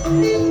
Yeah.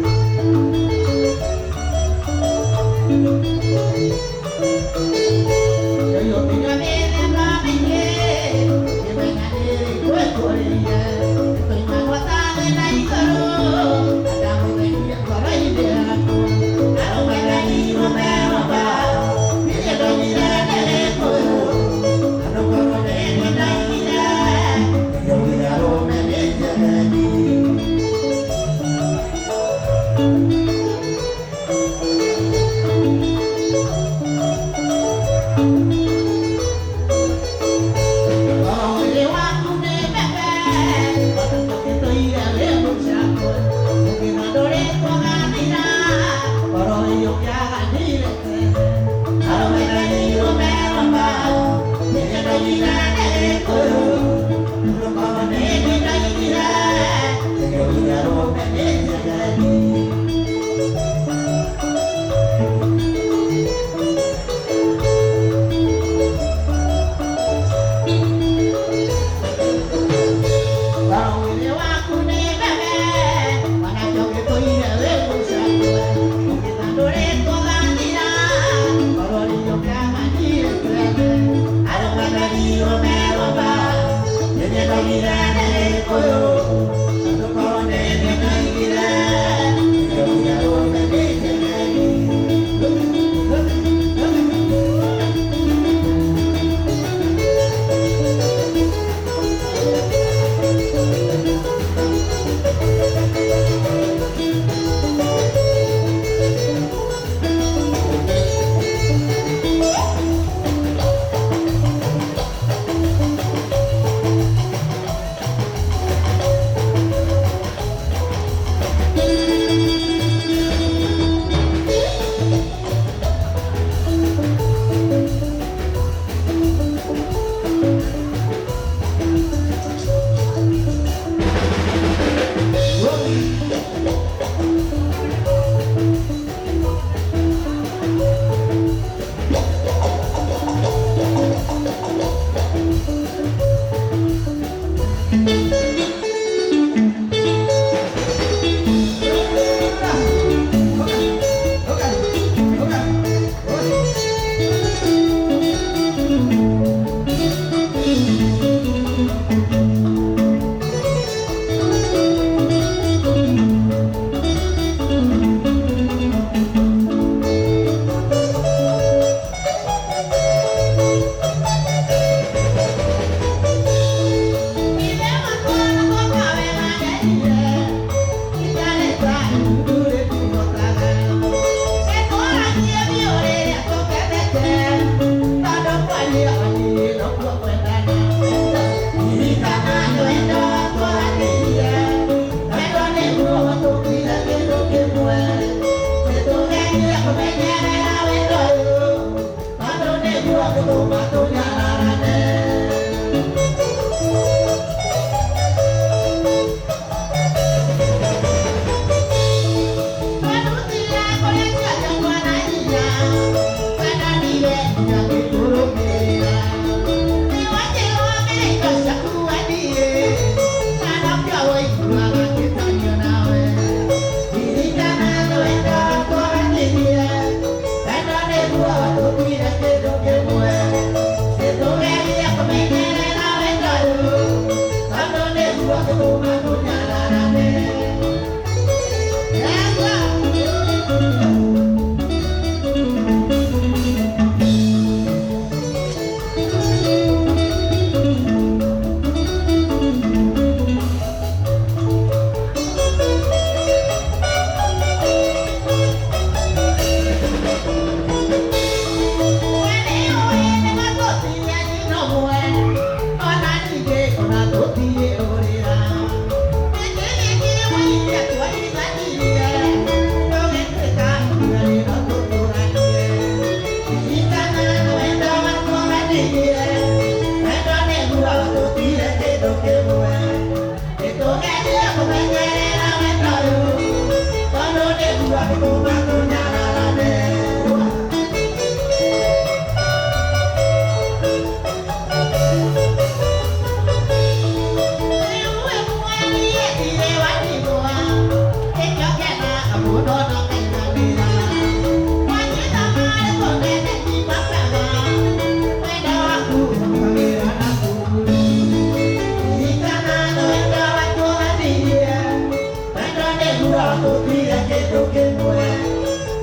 Gũtirĩ kĩndũ kĩmwe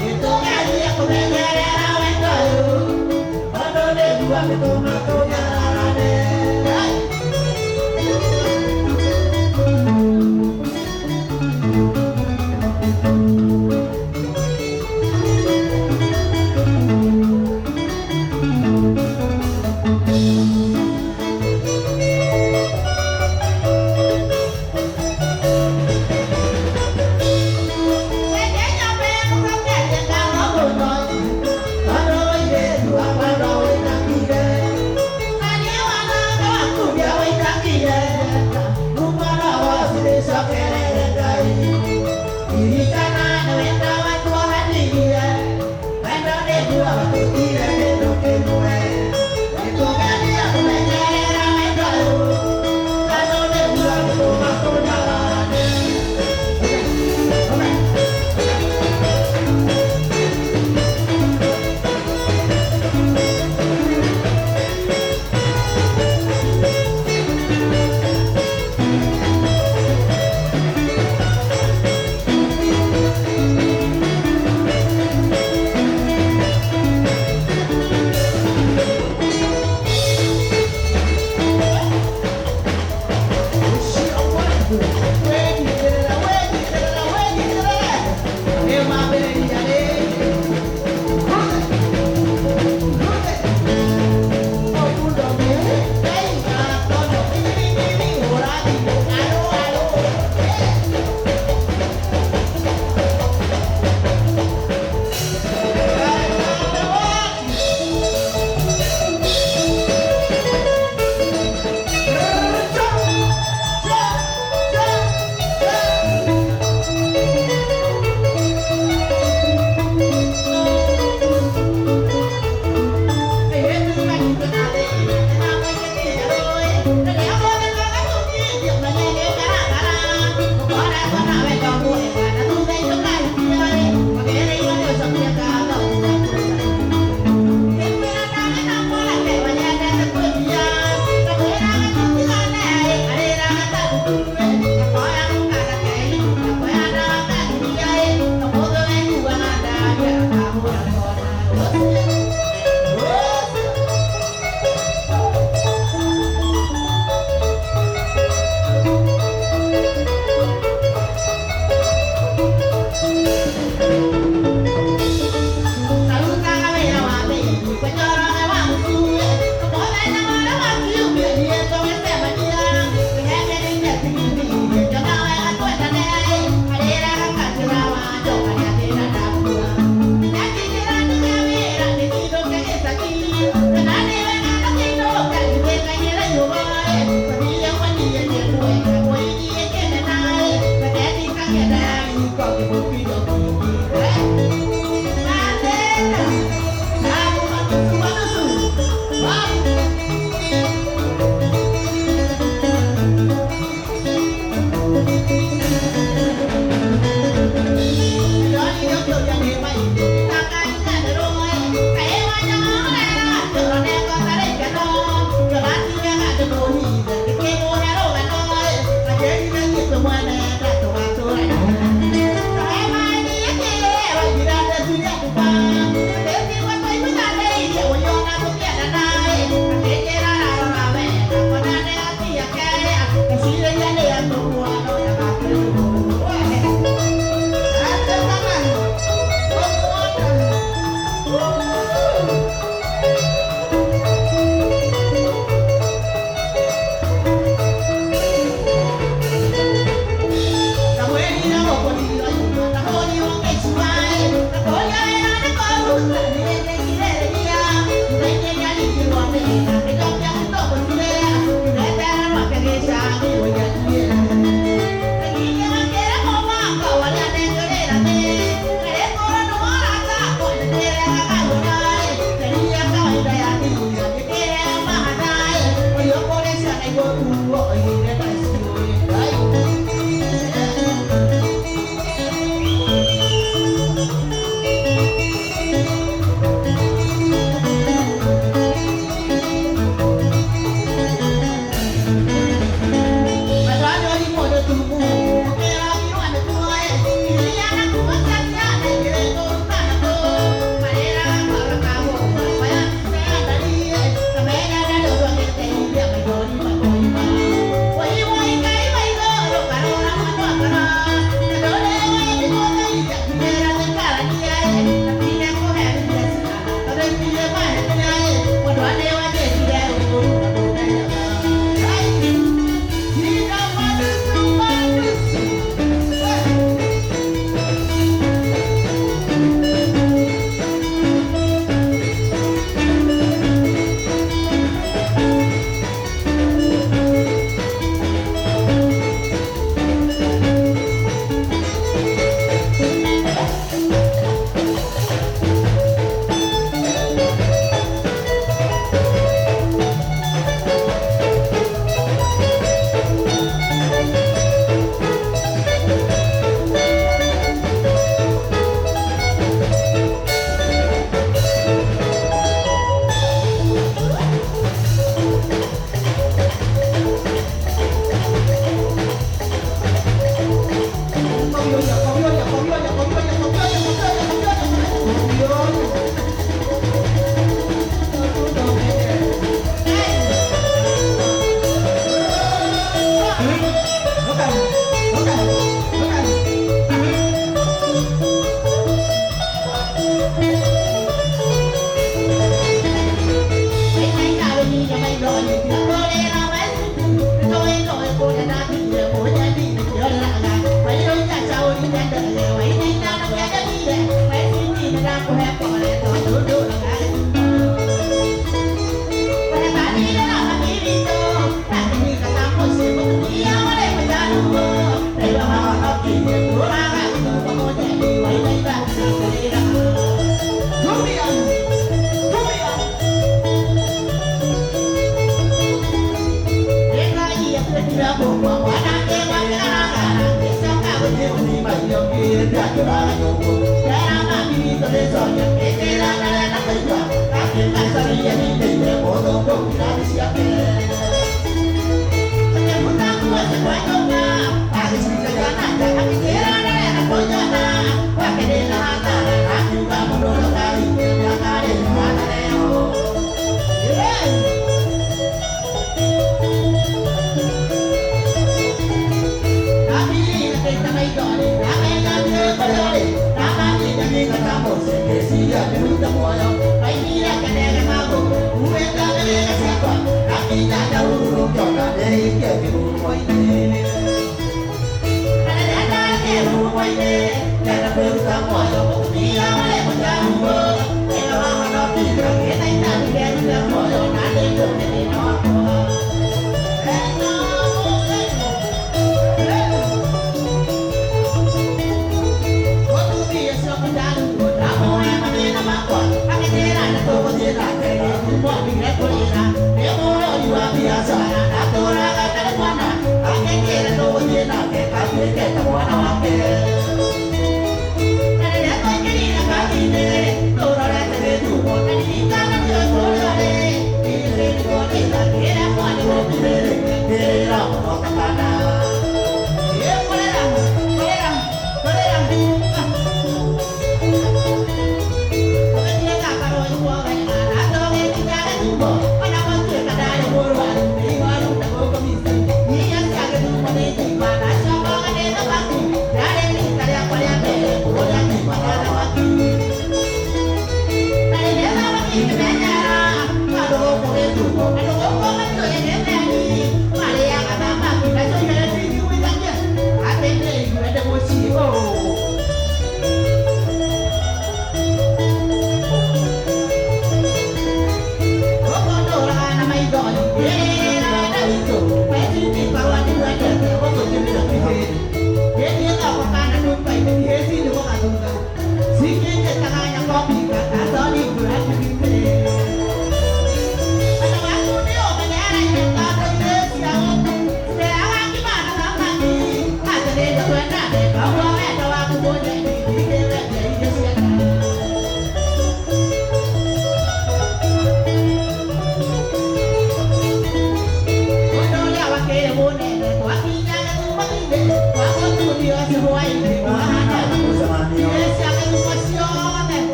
gĩtũgerie kũmenyerera wendo ũyũ, tondũ nĩguo gĩtũma tũnyararane. Hey!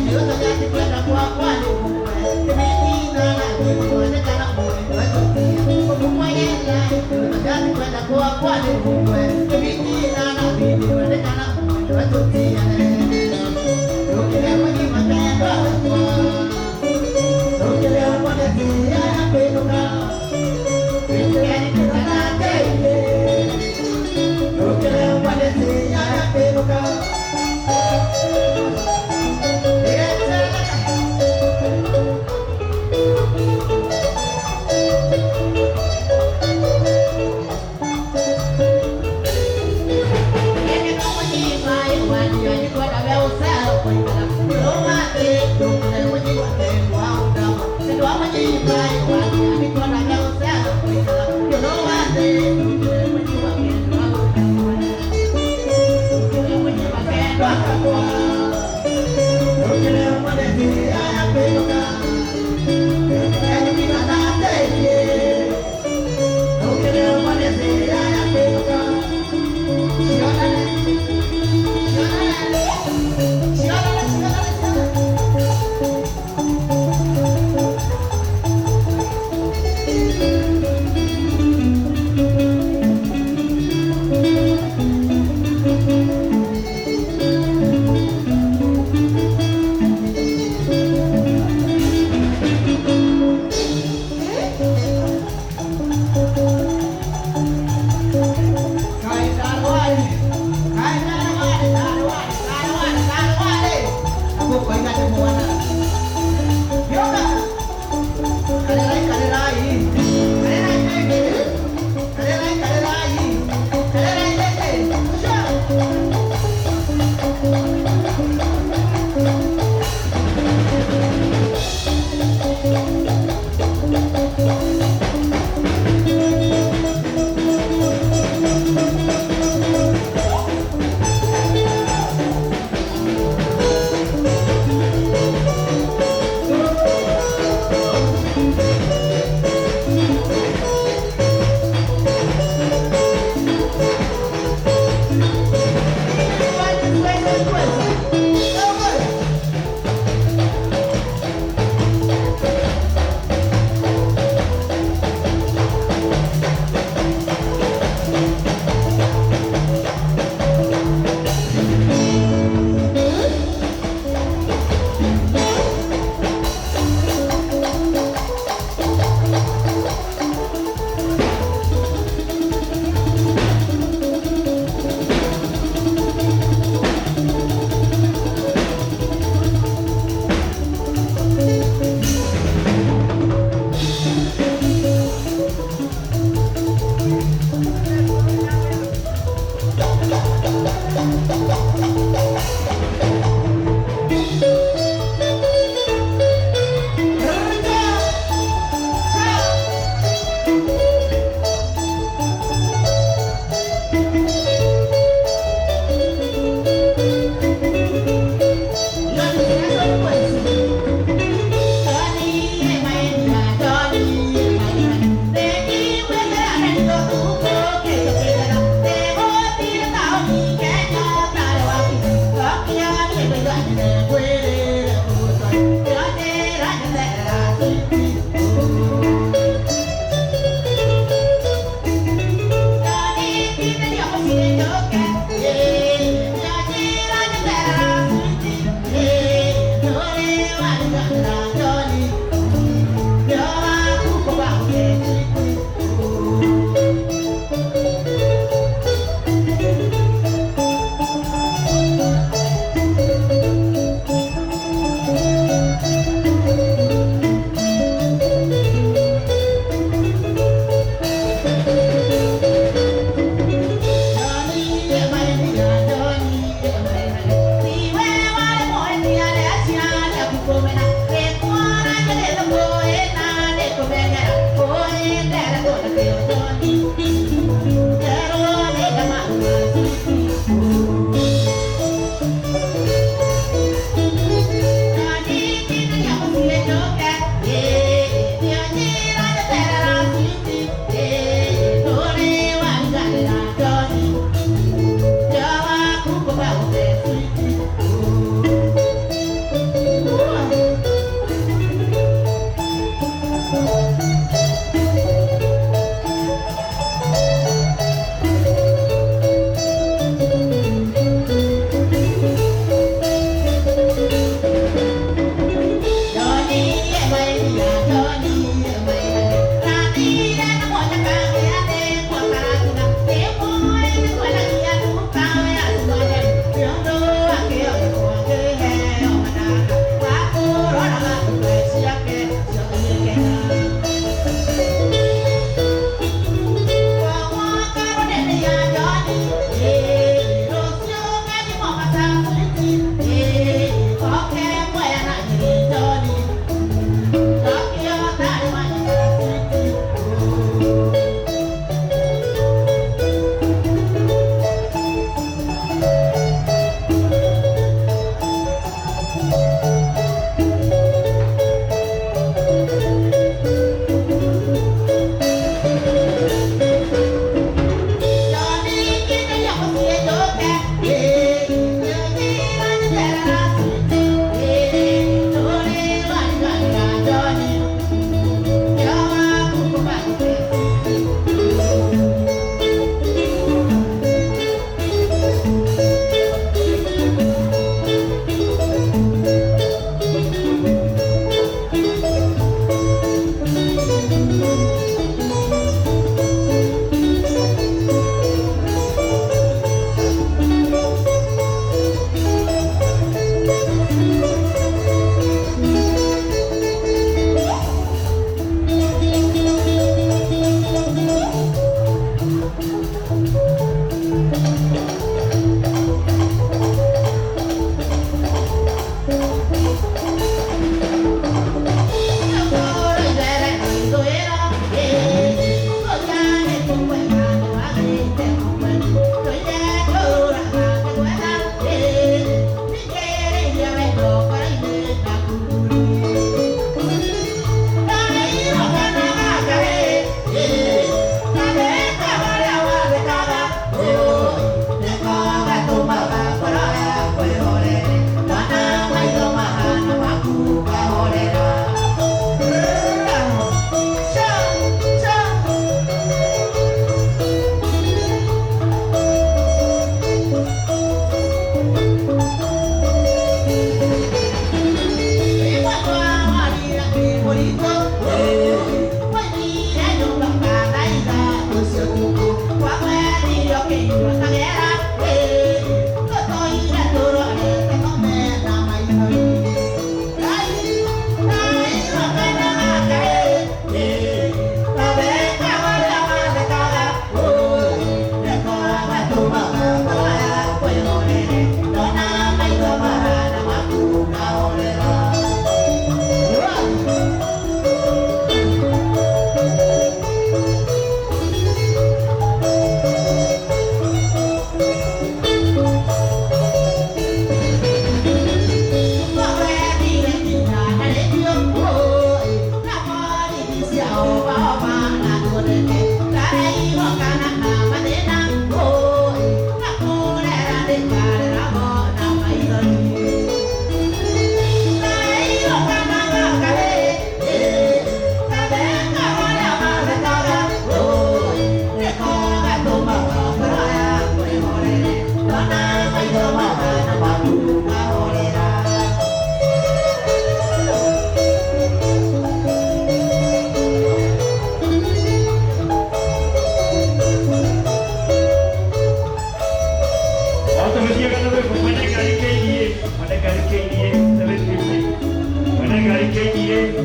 Thank you.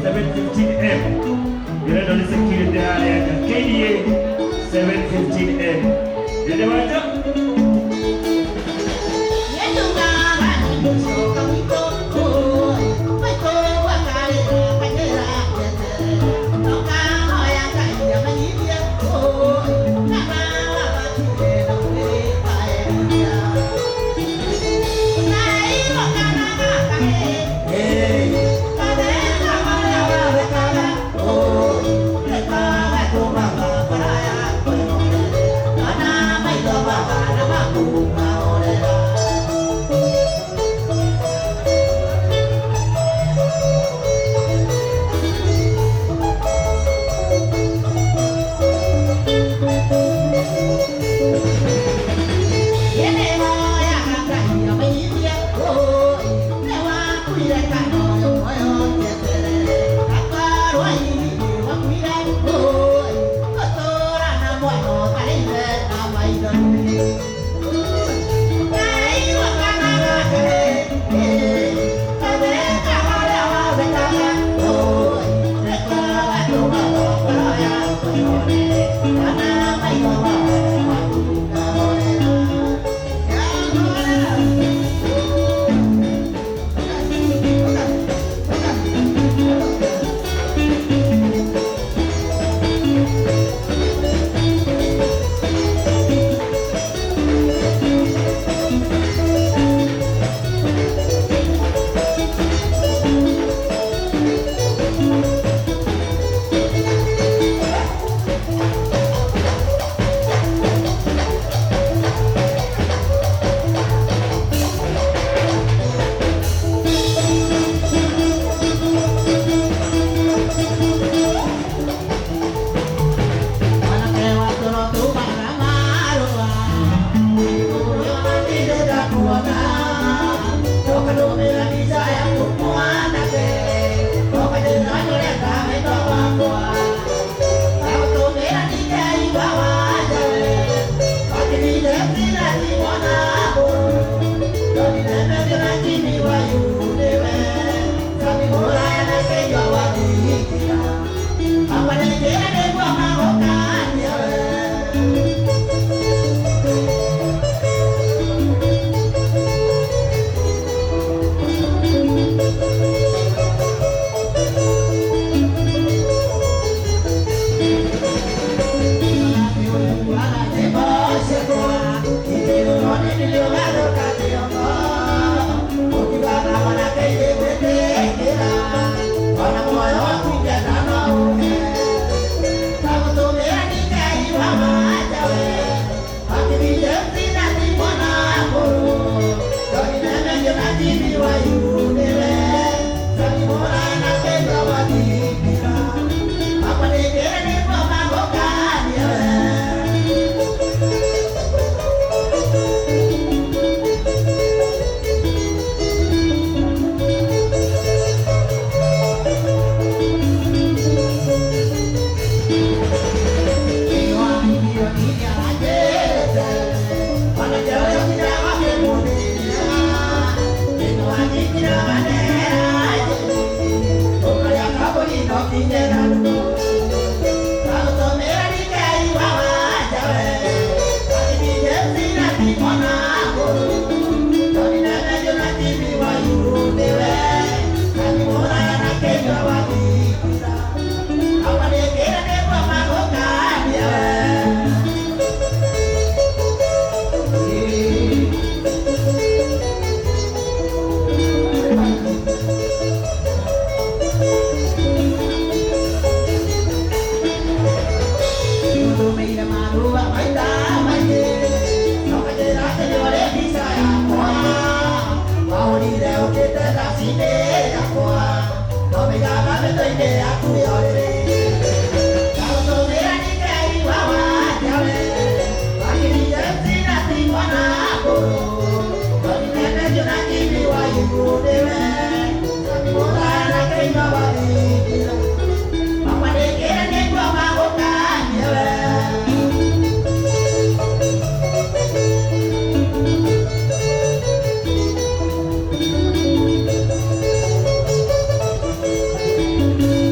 715M. Ndĩrenda nĩ security harĩa nja. KDA 715M. Ndende wanja. Thank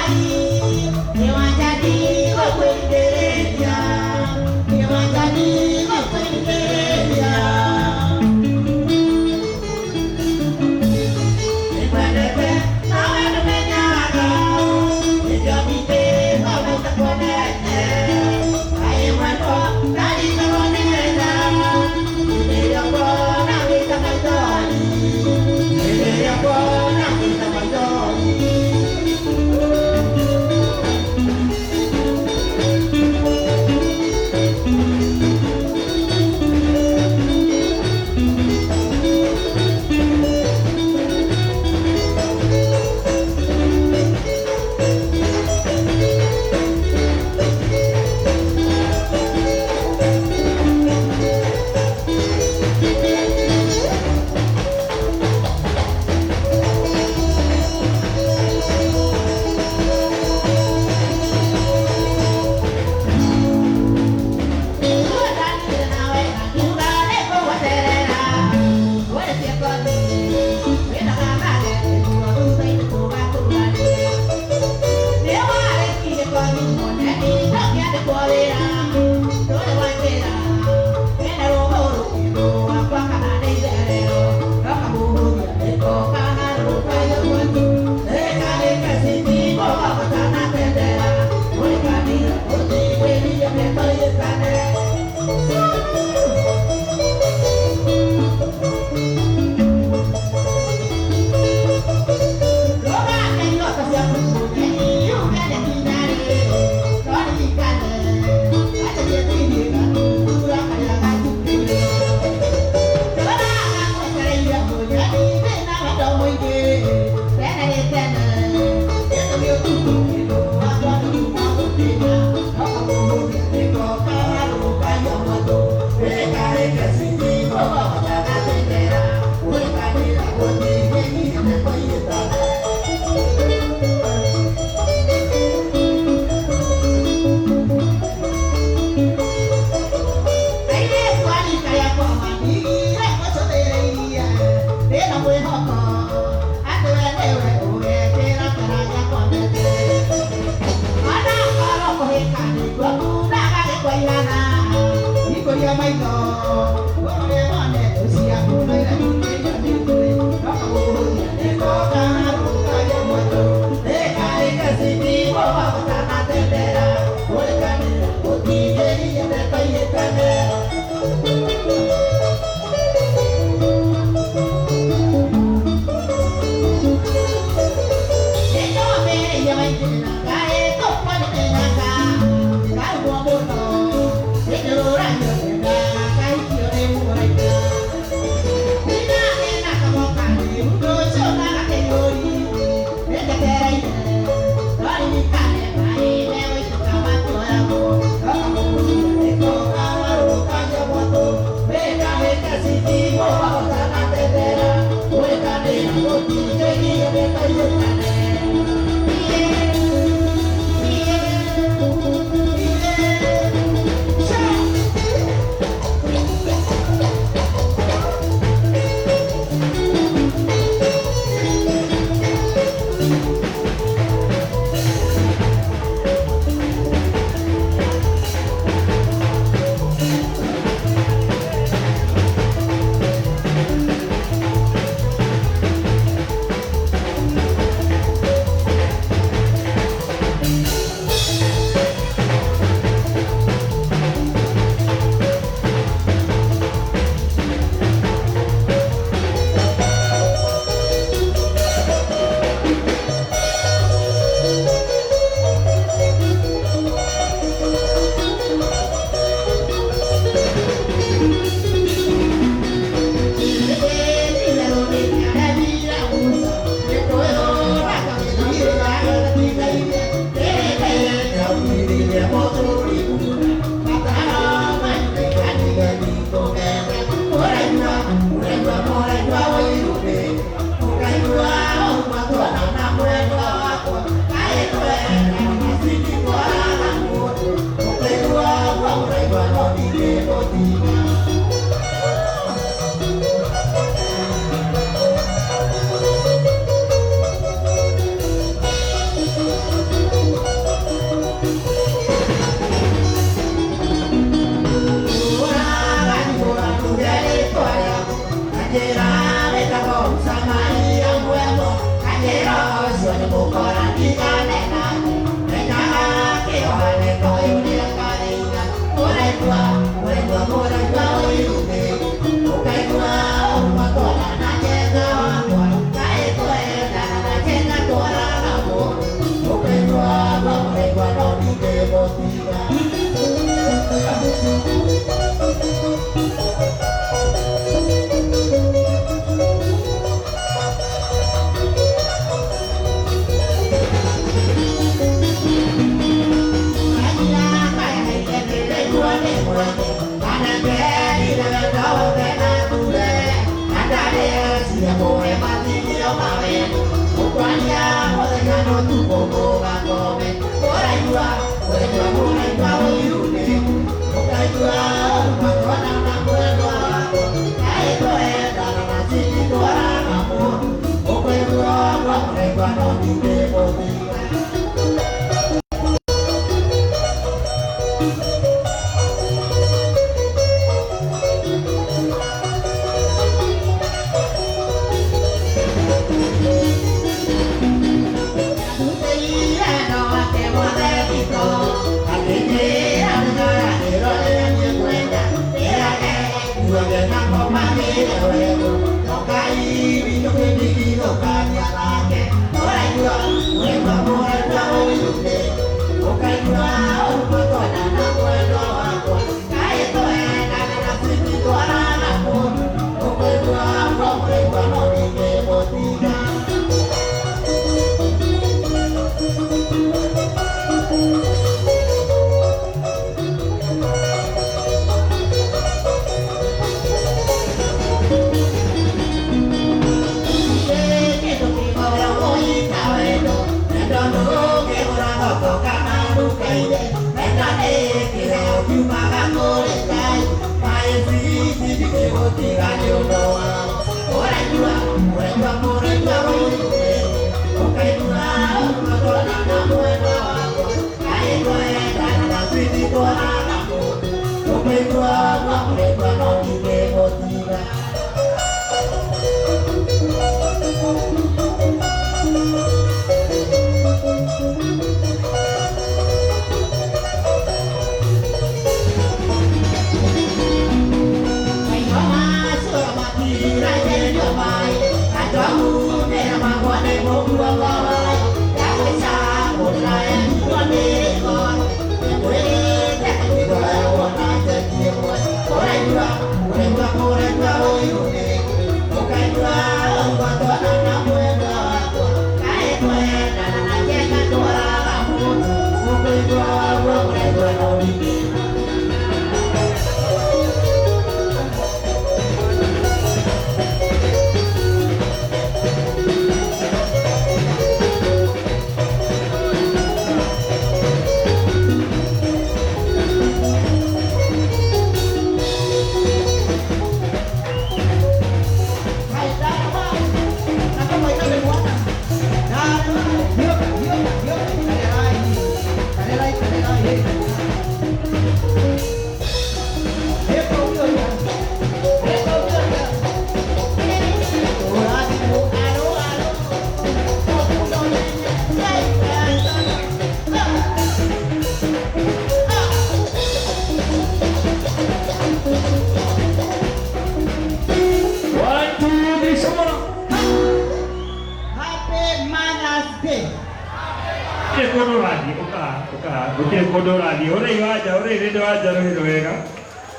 Thank you.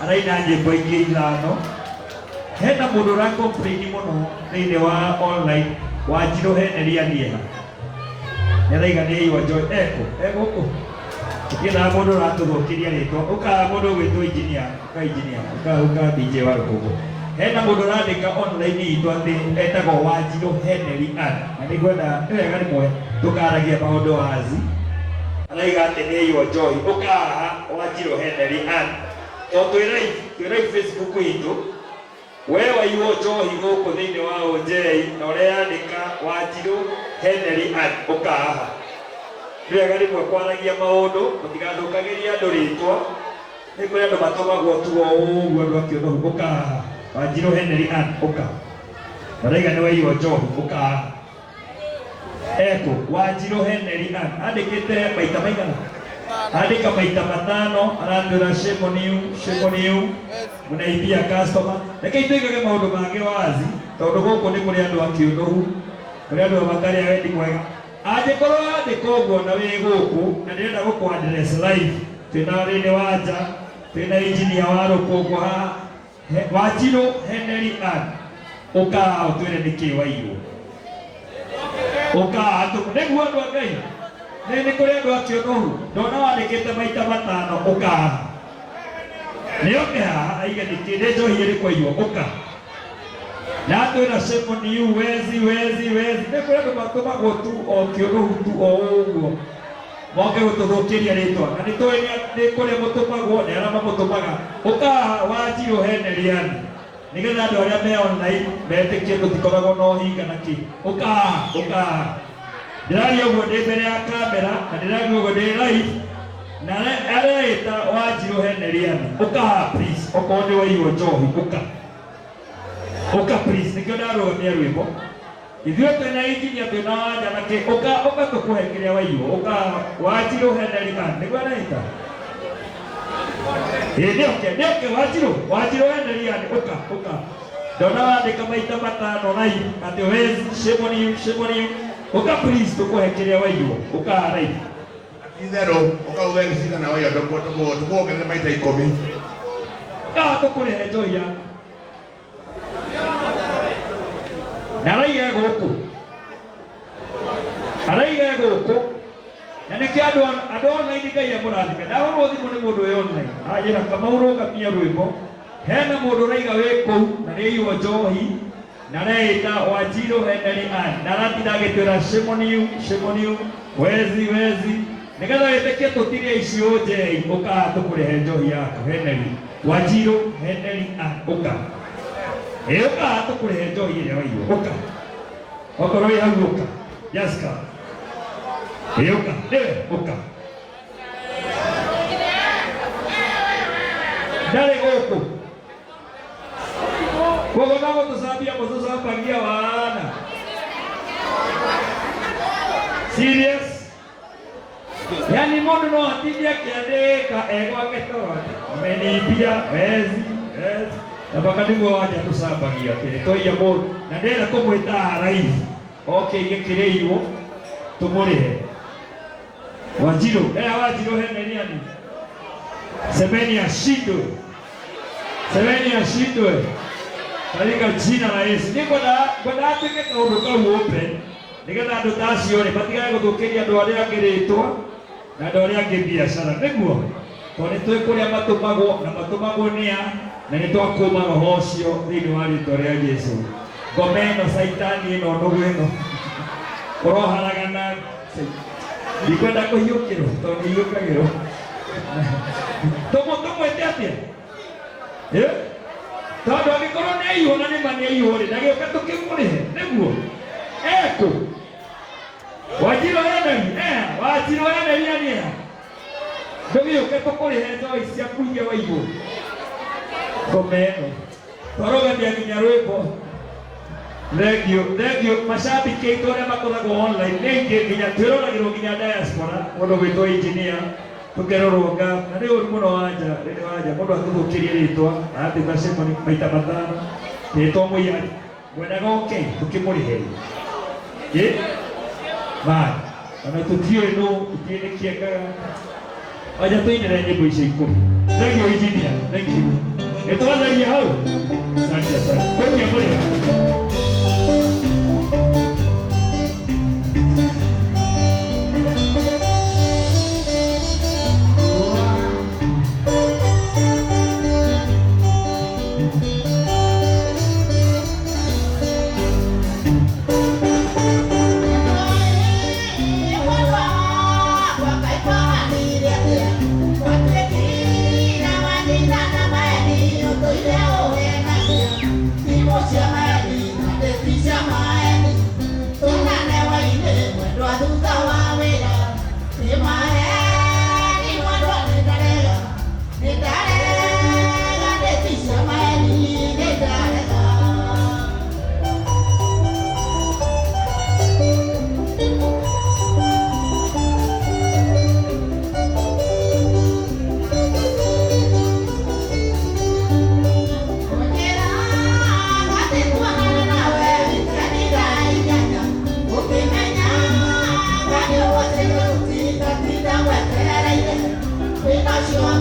Araina nyĩmbo ingĩ ithano hena mũndũ ũra complain mũno thĩinĩ wa online Wanjirũ Henry Aniega nĩaraiga nĩ aiywo Joy eko egũkũ ũkĩendaga mũndũ ũratũthũkĩria rĩtwa ũkaga mũndũ ũgwĩtwo engineer ũka engineer ũka ũka DJ wa rũkũngũ hena mũndũ ũrandĩka online itũ atĩ etagwo Wanjirũ Henry Ann na nĩngwenda nĩ wega rĩmwe tũkaragia maũndũ wazi araiga atĩ nĩ aiywo Joy ũkaha Wanjirũ Henry Ann to twĩ live Facebook itũ we waiywo njohi gũkũ thĩinĩ wa OJ na ũreyandĩka Wanjirũ Henry Ann ũkahaha nĩ wega rĩmwe kwaragia maũndũ mũtigathũkagĩrie andũ rĩtwa nĩ kũrĩ andũ matũmagwo tu o ũguo andũ akĩũnũhu ũkahaha Wanjirũ Henry Ann ũka araiga nĩ waiywo njohi ũkahaha Eko Wanjirũ Henry Ann andĩkĩte maita maigana? Andĩka maita matano, aratwĩra shame on you, shame on you, mũnaibia customer. Rekei tũigage maũndũ mangĩ wazi, tondũ gũkũ nĩ kũrĩ andũ a kĩũnũhu, kũrĩ andũ matarĩ a wendi mwega. Angĩkorwo wandĩka ũguo na wĩ gũkũ na ndĩrenda gũkũ address live, twĩna Rĩnĩ Wanja, twĩna engineer wa rũkũngũ haha, Wanjirũ Henry Ann, ũka haha ũtwĩre nĩkĩ waiywo. Ũka haha nĩguo andũ a Ngai, nĩ kũrĩ andũ a kĩũnũhu, ndona wandĩkĩte maita matano, ũka haha. Nĩoke haha aige nĩkĩ, nĩ njohi ĩrĩkũ aiywo, ũka. Na atwĩra shame on you, wezi, wezi, wezi. Nĩ kũrĩ andũ matũmagwo tu o kĩũnũhu tu o ũguo. Moke gũtũthũkĩria rĩtwa. Na nĩ tũĩ nĩ kũrĩa mũtũmagwo, nĩ arĩa mamũtũmaga. Ũka haha Wanjirũ Henry Ann. Nĩgetha andũ arĩa me online metĩkie tũtikoragwo na ũhinga na kĩ. Ũka haha, ũka haha. Ndĩraria ũguo ndĩ mbere ya kamera na ndĩraria ũguo ndĩ live. Na areĩta Wanjirũ Henry Ann. Ũka haha please, okorwo nĩ waiywo njohi, ũka. Ũka please, nĩkĩo ndarũgamia rwĩmbo. Ithuĩ twĩna engineer, twĩna Wanja na kĩ, ũka, ũka tũkũhe kĩrĩa waiywo. Ũka Wanjirũ Henry Ann, nĩguo areĩta? Ĩĩ nĩoke, nĩoke Wanjirũ, Wanjirũ Henry Ann, ũka, ũka. Ndona wandĩka maita matano live atĩ wezi, shame on you, shame on you. Ũka please tũkũhe kĩrĩa waiywo. Ũka live. Itherũ ũkauga nĩ cigana waiywo tũkuongerere maita ikũmi. Ũka tũkũrĩhe njohi yaku. Na araiga gũkũ. Araiga gũkũ. Na nĩkĩo andũ andũ online Ngai amũrathime. Ndahũrwo thimũ nĩ mũndũ wĩ online. Anjĩra Kamau rũgamia rwĩmbo. Hena mũndũ ũraiga wĩ kũu na nĩaiywo njohi na areĩta Wanjirũ Henry Ann na aratinda agĩtwĩra shame on you, shame on you, wezi, wezi. Nĩgetha wĩtĩkie tũtirĩ aici ũnjei, ũka haha tũkũrĩhe njohi yaku Henry. Wanjirũ Henry Ann, ũka. Ĩ ũka haha tũkũrĩhe njohi ĩrĩa waiywo, ũka. Okorwo wĩ hau ũka. Just come. Ĩ ũka, nĩwe ũka. Ndarĩ gũkũ. Koguo no gũtũcambia mũtũcambagia wana. Serious? Yaani mũndũ no atinde akĩandĩka e gwake toro ameniibia wezi wezi na mpaka nĩguo wanja tũcambagia atĩrĩ twaiya mũndũ na ndĩrenda kũmwĩta haha live oke aige kĩrĩirwo tũmũrĩhe. Wanjirũ, eh Wanjirũ Heneriani. Semeni ashindwe. Semeni ashindwe. Katika jina la Yesu. Nĩ ngwenda ngwenda atuĩke kaũndũ kau open nĩgetha andũ ta acio rĩ matigage gũthũkĩria andũ arĩa angĩ rĩtwa na andũ arĩa angĩ biacara nĩguo tondũ nĩ tũĩ kũrĩa matũmagwo na matũmagwo nĩ a na nĩ twakũma roho ũcio thĩinĩ wa rĩtwa rĩa Jesu. Ngoma ĩno caitani ĩno nũgũ ĩno ũroharagana ndikwenda kũhiũkĩrwo tondũ nĩ hiũkagĩrwo. Tũmwĩte atĩa? Eh? Tondũ angĩkorwo nĩ aiywo na nĩ ma nĩ aiywo rĩ, ndagĩũka tũkĩmũrĩhe nĩguo ekũ Wanjirũ Henry, eh, Wanjirũ Henry nĩ ha? Ndũgĩũke tũkũrĩhe njohi ciaku iria waiywo. Ngoma ĩno twarũgamia nginya rwĩmbo. Thank you, thank you. Mashabiki aitũ arĩa makoragwo online nĩ aingĩ nginya twĩroragĩrwo nginya diaspora, mũndũ gwĩtwo engineer tũkerorwo nga na nĩ ũru mũno wanja rĩrĩ wanja mũndũ atũthũkĩrie rĩtwa aratwĩta Shemoni maita matano rĩtwa mũiyani ngwendaga oke tũkĩmũrĩhe ĩ man ona tũtiũĩ nũ tũtiũĩ nĩ kĩengaga wanja tũinĩre nyĩmbo icio ikũmi. Thank you engineer, thank you. Nĩ twatharia hau. Asante, asante. Kũrĩa mũrĩha. Thank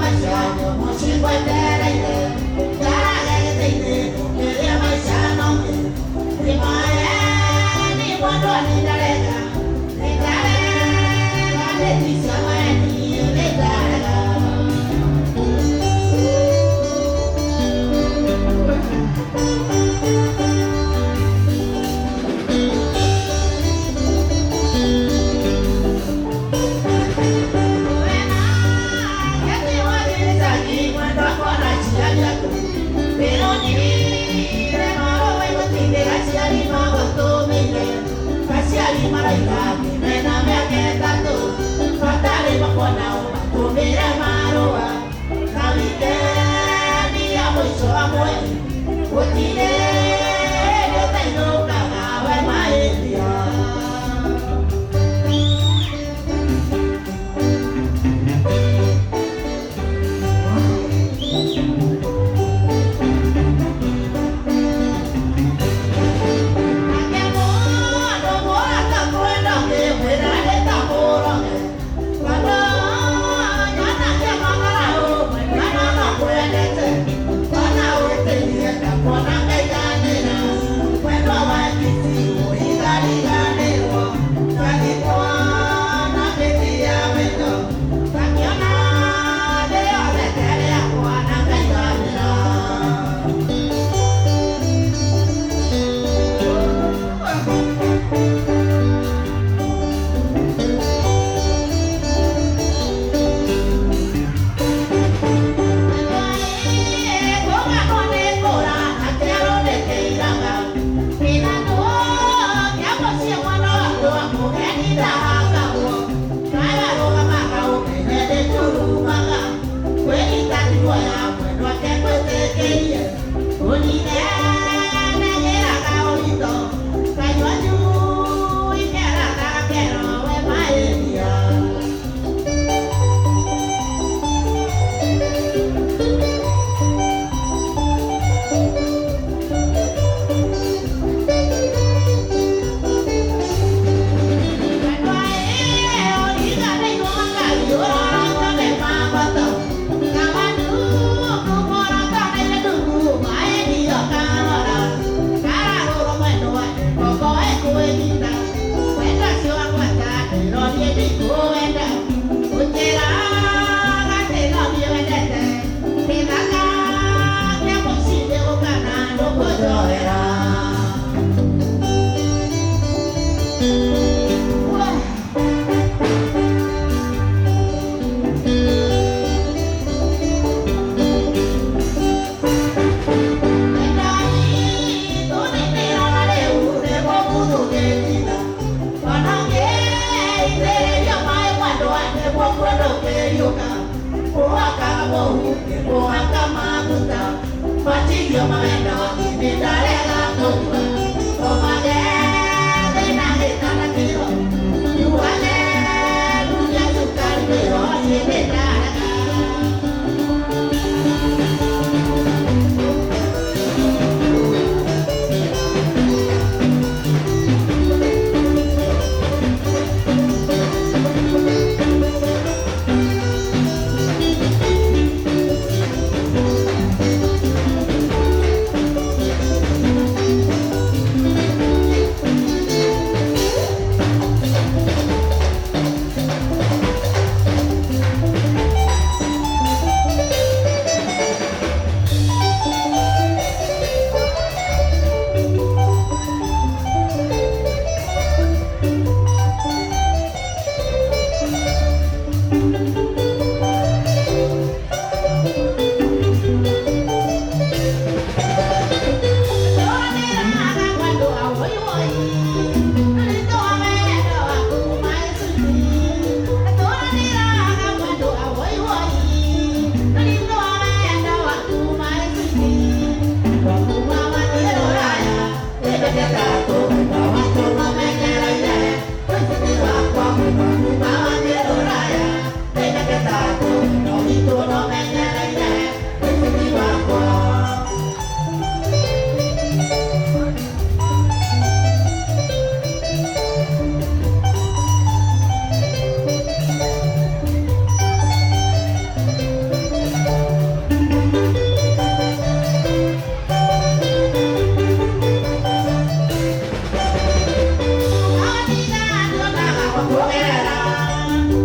gwa kũgerera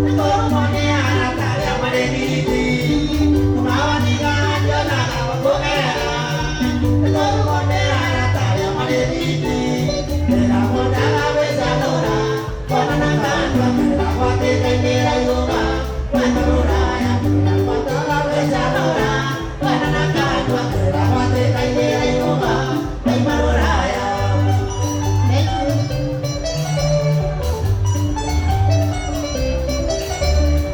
nĩkũrumwo nĩ arata arĩa marĩ thiriti kumawaniga ndionaga gwa kũgerera nĩkũrumwo nĩ arata arĩa marĩ thiriti ndĩramwonaga gwĩcanũra kuonana kanua kĩragwatĩkainĩra irũga kwenda rũraya ndĩramwonaga gwĩcanũra kuonana kanua kĩragwatĩkainĩra irũga kwenda rũraya. Thank you.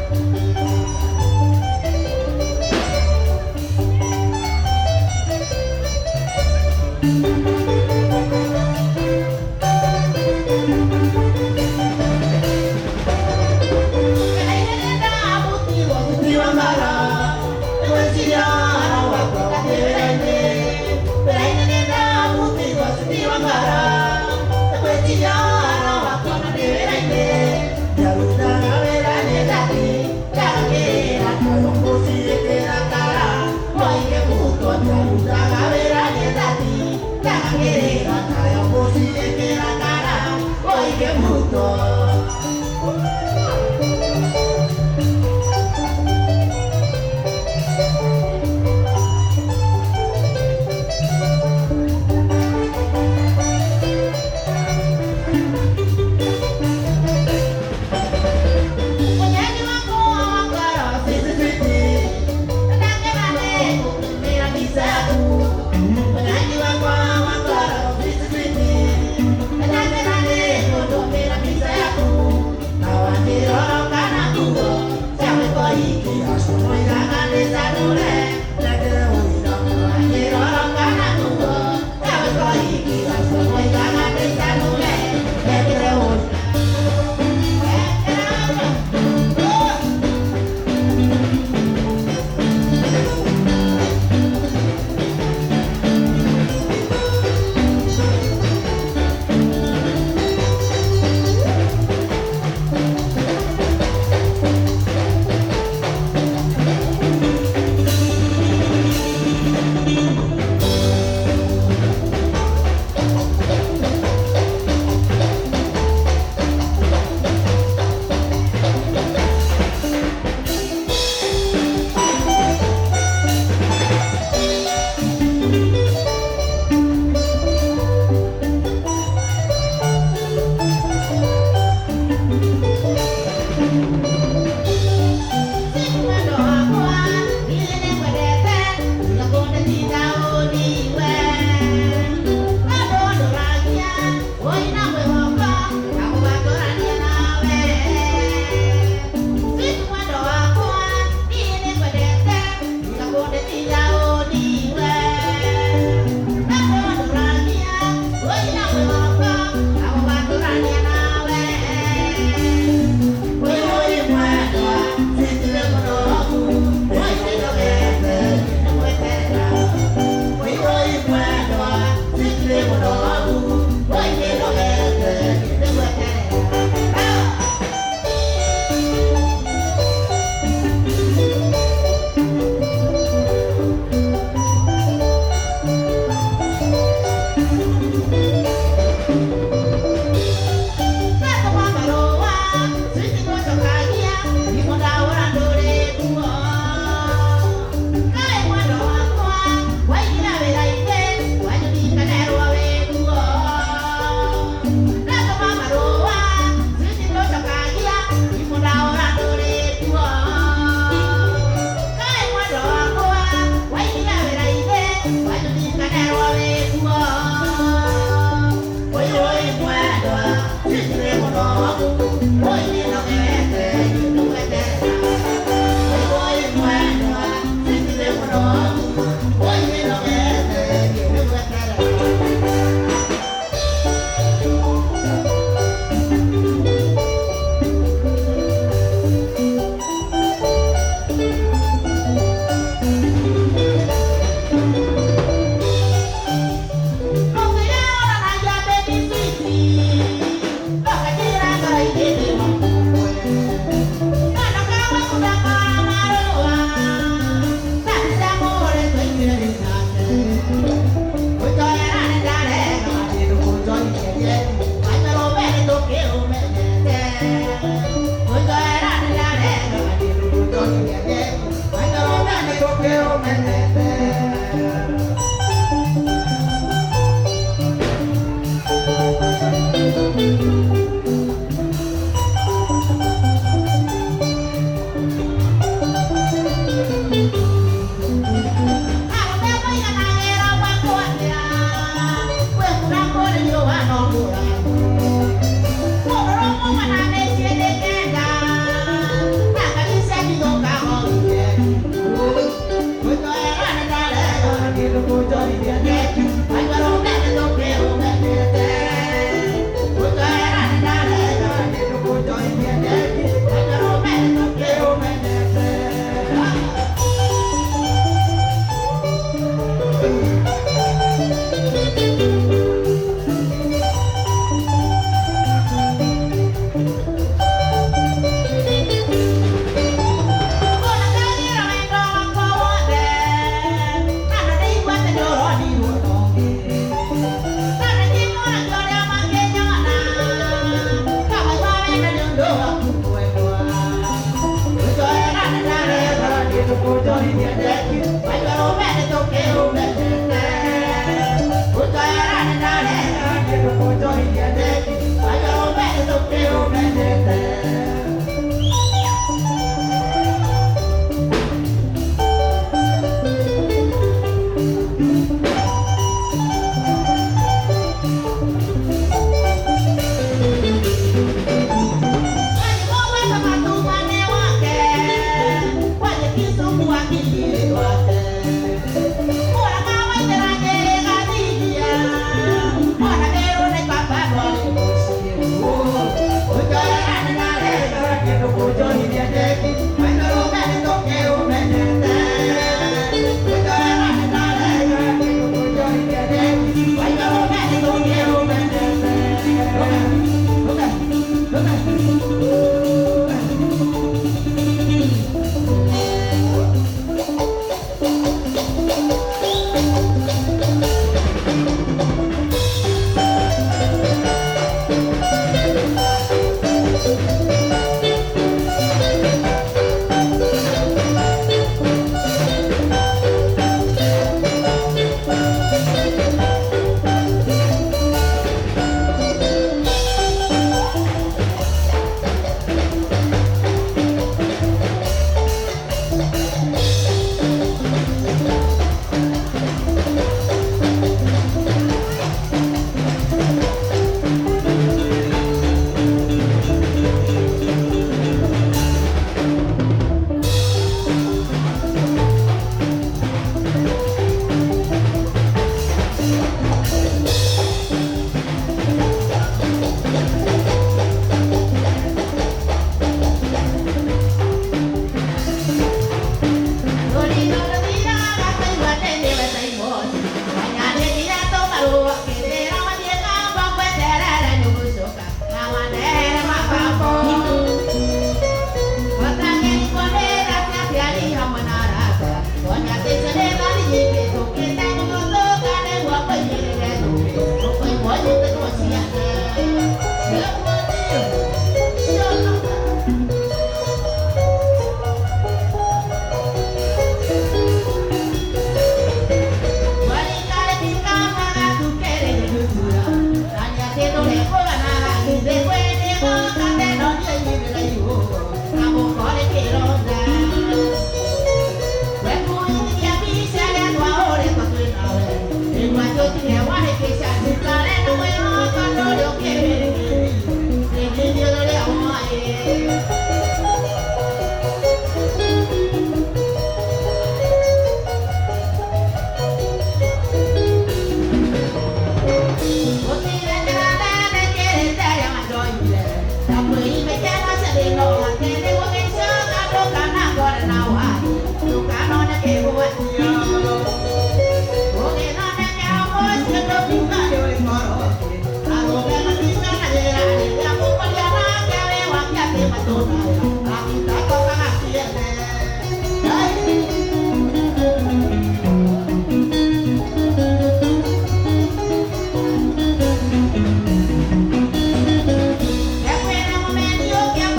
Yeah.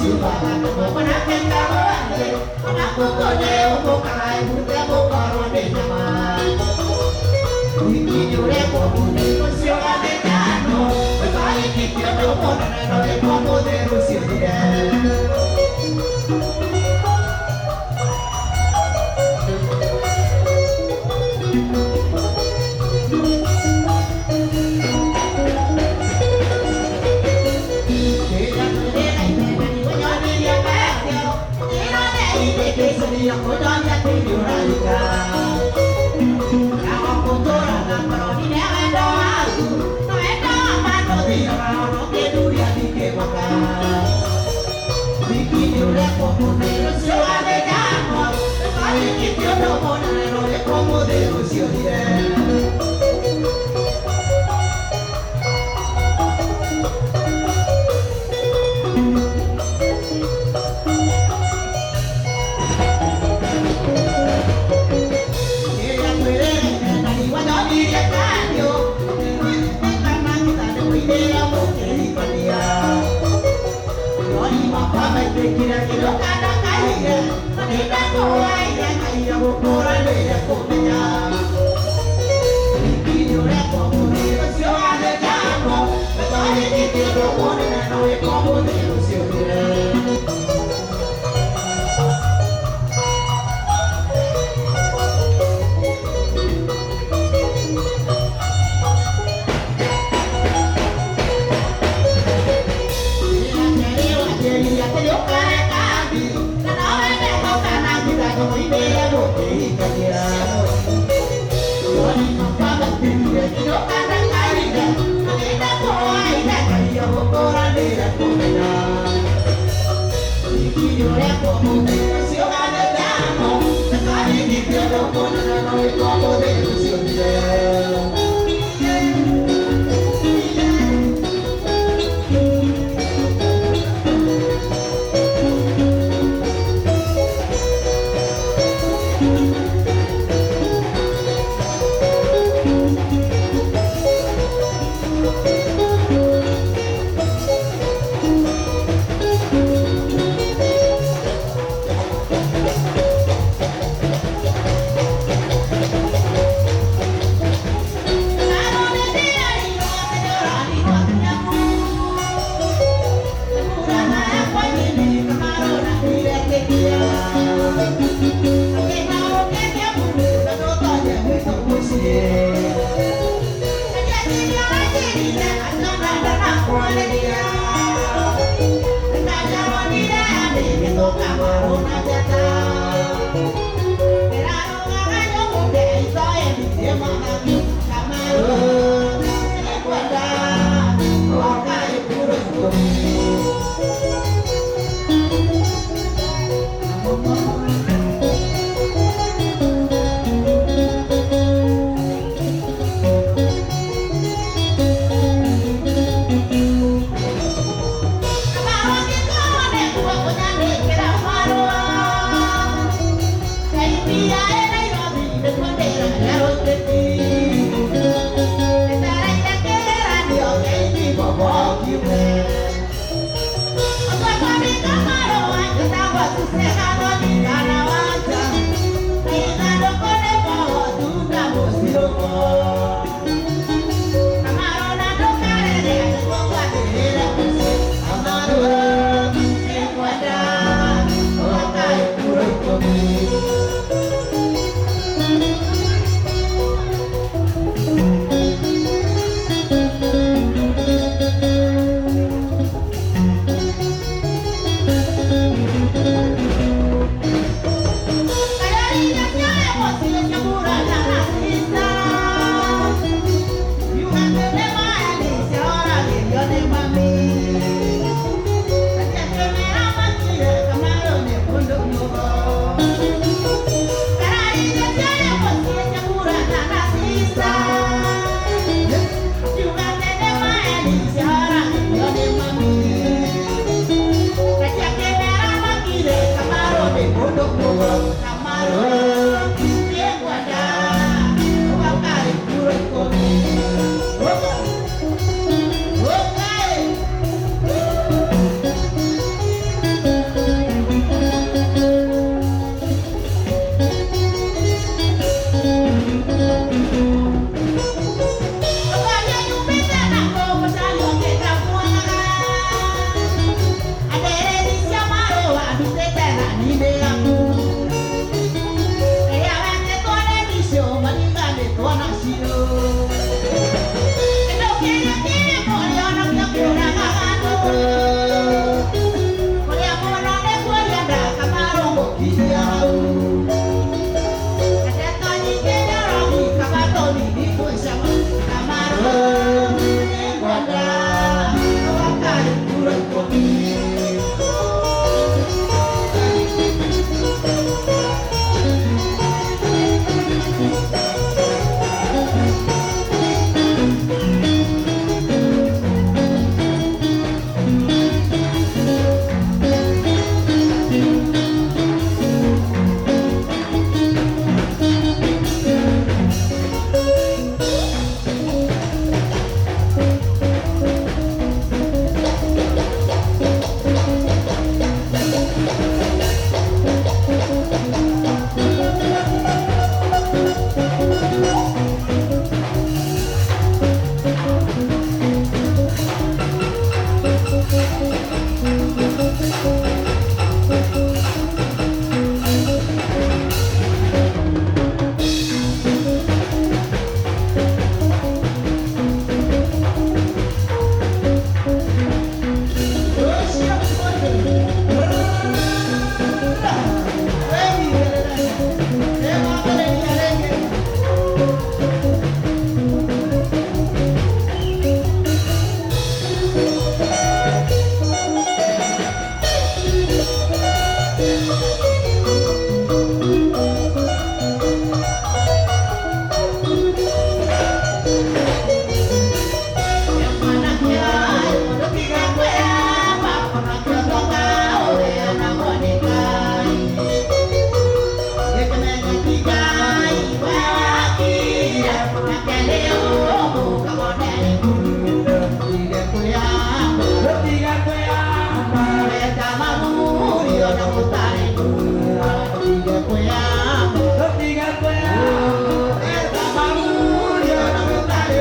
Kira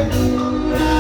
mbura.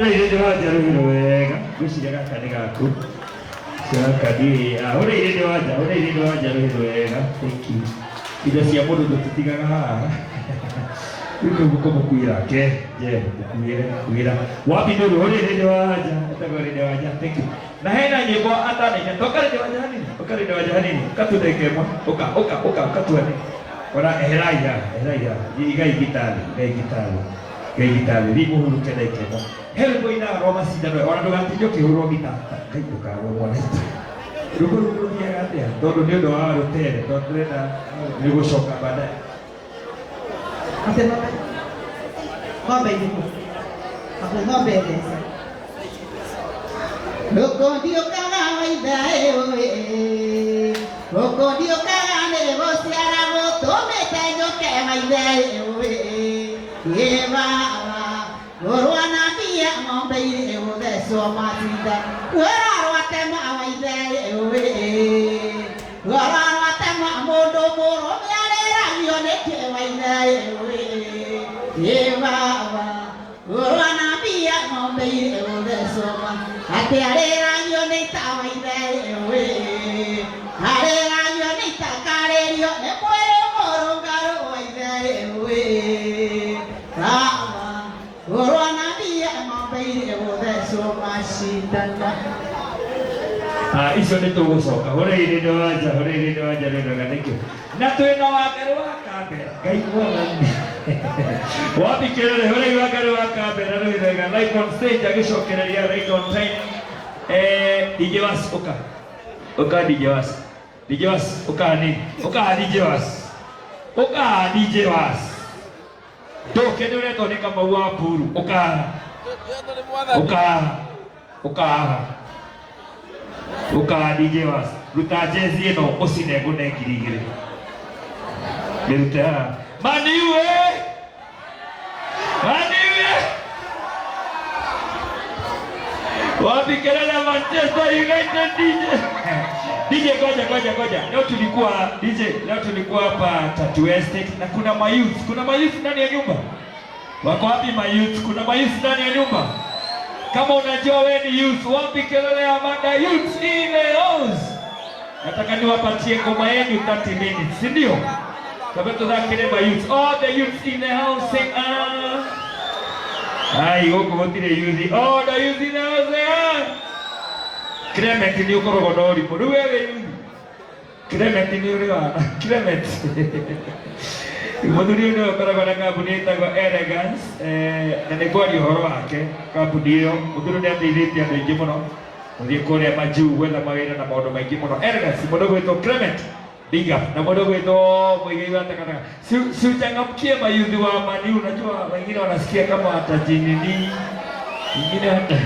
Ũrĩa wega ngwĩciria gaka nĩ gaku gaka ndiũĩ ũrĩa irĩ wanja ũrĩa irĩ wanja rũhĩ wega. Thank you. Indo cia mũndũ tũtitigaga haha rĩu nĩguo kũmũkuĩra ke je mũkuĩre kuĩra wapi nĩ ũrĩa irĩ wanja etagwo rĩndĩ wanja. Thank you. Na hena nyĩmbo atanaina toka rĩndĩ wanja hanini ũka rĩndĩ wanja hanini ũka ĩmwe ũka ũka ũka ũka tuone ona eherai haha eherai haha igai gitari igai gitari igai gitari rĩu mũhurũke ndagĩka ĩmwe he rwĩmbo inaga rwa macindano ona ndũgatinde ũkĩhũrwo gita ngai ndũkagwe mwana rwĩmbo rũu rũthiaga atĩa tondũ nĩ ũndũ wa rũtere tondũ ndĩrenda nĩ gũcoka baadaye. Atĩ ng'ombe irĩkũ? Atĩ ng'ombe ĩthece. Rũkũndiũkaga waithaĩ rũkũndiũkaga nĩ gũciara gũtũmĩte njũke waithaĩ ĩ baba rũrwa na mbia ng'ombe irĩ gũthecwo matinda rwĩra rwatema waithaĩ rwara rwatema mũndũ mũrũme arĩragio nĩkĩ waithaĩ ĩ baba rũrwa na mbia ng'ombe irĩ gũthecwo atĩ arĩragio nĩ ta waithaĩ arĩragio nĩ ta karĩrio nĩ mwĩrĩ mũrũngarũ waithaĩ baba rũrwa na mbia ng'ombe irĩ gũthecwo macindano. Icio nĩ tũgũcoka ũrĩa irĩ wanja ũrĩa irĩ wanja rwĩroga. Thank you. Na twĩna wangarĩ wa kambera ngai mwathani wapi kelele ũrĩa wangarĩ wa kambera rwĩroga live on stage agĩcokereria right on time. DJ Was ũka ũka DJ Was DJ Was ũka hanini ũka DJ Was ũka DJ Was ndũke nĩ ũretwo nĩ Kamau wa Puru ũka ũka ũka ũka DJ Was ruta jezi ĩno ũcine ngũne 2000 mĩrute haha maniue maniue wapi kelele Manchester United DJ DJ, ngoja ngoja ngoja. Leo tulikuwa DJ, leo tulikuwa hapa Tatu Estate na kuna mayouth. Kuna mayouth ndani ya nyumba. Wako wapi mayouth? Kuna mayouth ndani ya nyumba. Kama unajua wewe ni youth, wapi kelele ya mada youth in the house? Nataka niwapatie ngoma yenu 30 minutes, si ndio? Sababu tuthakire mayouth. All the youths in the house say ah. Ai, gũkũ gũtirĩ youth. All the youth in the house say ah. Clement nĩ ũkoragwo na ũrimũ. Rĩu wewe youth. Clement nĩ ũrĩ wa Clement. Mũthuri ũyũ nĩwe ũkoragwo na kambuni ĩtagwo Elegance, na nĩ kwaria ũhoro wake kambuni ĩyo. Mũthuri ũyũ nĩ ateithĩtie andũ aingĩ mũno gũthiĩ kũrĩa majuu gwetha mawĩra na maũndũ maingĩ mũno. Elegance, mũndũ ũgwĩtwo Clement, big up. Na mũndũ ũgwĩtwo Muigai wa takataka. Si uchangamkie mayouth wa Manu, unajua wengine wanasikia kama watajinini, wengine hata